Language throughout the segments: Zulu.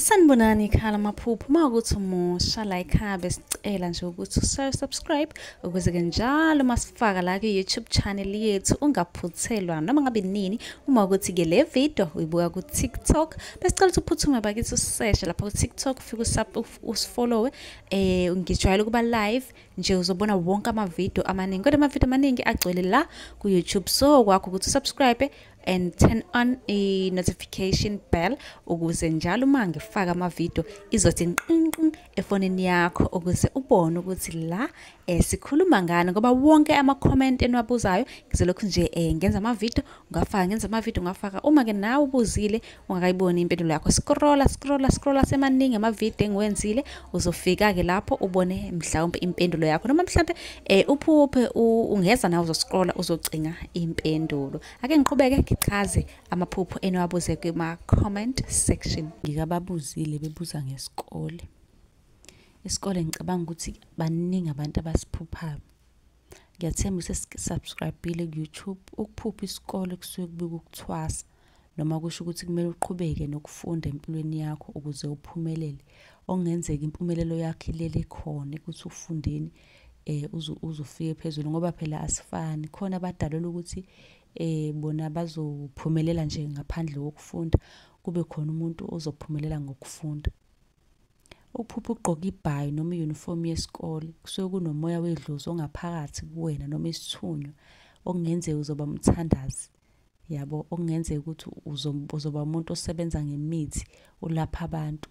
Sanibonani ekhaya lamaphupho. Uma ukuthi umusha la ekhaya besicela nje ukuthi usubscribe ukuze ke njalo masifaka la ku-YouTube channel yethu ungaphuthelwa noma ngabe nini. Uma ukuthi ke le video uyibuka ku-TikTok, besicela ukuthi uphuthume bakithi useshe lapha ku-TikTok, ufike usifollowe. Ngijwayele ukuba live nje, uzobona wonke amavidiyo amaningi, kodwa amavidiyo amaningi agcwele la ku-YouTube. So kwakho ukuthi usubscribe and turn on i-notification bell ukuze njalo uma ngifaka amavidiyo izothi nqinqin efonini yakho, ukuze ubone ukuthi la sikhuluma ngani, ngoba wonke ama-comment eniwabuzayo ngizolokhu nje ngenza amavidiyo ungafaka, ngenza amavidiyo ungafaka. Uma-ke nawe ubuzile ungakayiboni impendulo yakho, scrolla scrolla scrolla, semaningi amavidiyo engiwenzile, uzofika-ke lapho ubone mhlawumbe impendulo yakho, noma mhlawumbe uphuphe ungeza nawe uzoscrolla uzocinga impendulo. Ake ngiqhubeke ngichaze amaphupho eniwabuze kuma-comment section. Ngikababuzile bebuza ngesikole. Isikole ngicabanga ukuthi baningi abantu abasiphuphayo. Ngiyathemba usesubscribe-ile ku-YouTube. Ukuphupha isikole kusuke kubika ukuthwasa, noma kusho ukuthi kumele uqhubeke nokufunda empilweni yakho ukuze uphumelele. Okungenzeka impumelelo yakho ilele khona ukuthi ufundeni uze ufike phezulu, ngoba phela asifani. Khona abadalelwe ukuthi bona bazophumelela nje ngaphandle kokufunda, kube khona umuntu ozophumelela ngokufunda. Ukuphupha ugqoke ibhayi noma i-uniform yesikole kusuke kunomoya wedlozi ongaphakathi kuwena noma isithunywa, okungenzeka uzoba umthandazi, yabo, okungenzeka ukuthi uzoba umuntu osebenza ngemithi, ulapha abantu.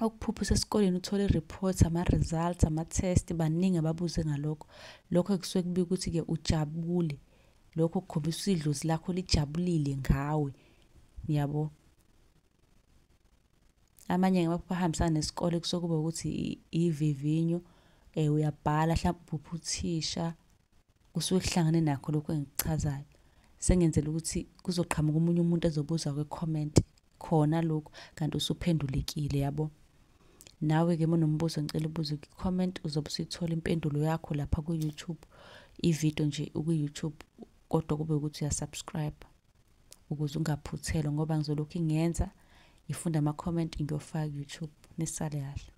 Ukuphupha usesikoleni uthole i-report, ama-results, ama-test, baningi ababuze ngalokho. Lokho kusuke kubika ukuthi-ke ujabule, lokho kukhombisa idlozi lakho lijabulile ngawe, yabo. Amanye amaphupho ahambisana nesikole kusuke kube ukuthi ivivinyo, uyabhala mhlawumbe uphupha uthisha, kusuke kuhlangene nakho lokhu engikuchazayo. Sengenzela ukuthi kuzoqhamuka omunye umuntu ezobuza kwi-comment khona lokhu, kanti usuphendulekile, yabo. Nawe-ke uma unombuzo ngicela ubuze kwi-comment, uzobe usuyithola impendulo yakho lapha ku-YouTube. Ividiyo nje uku-YouTube, kodwa kube ukuthi uyasubscribe ukuze ungaphuthelwa, ngoba ngizolokhu ngiyenza ngifunda ama-comment ngiyofaka ku-YouTube. Nisale kahle.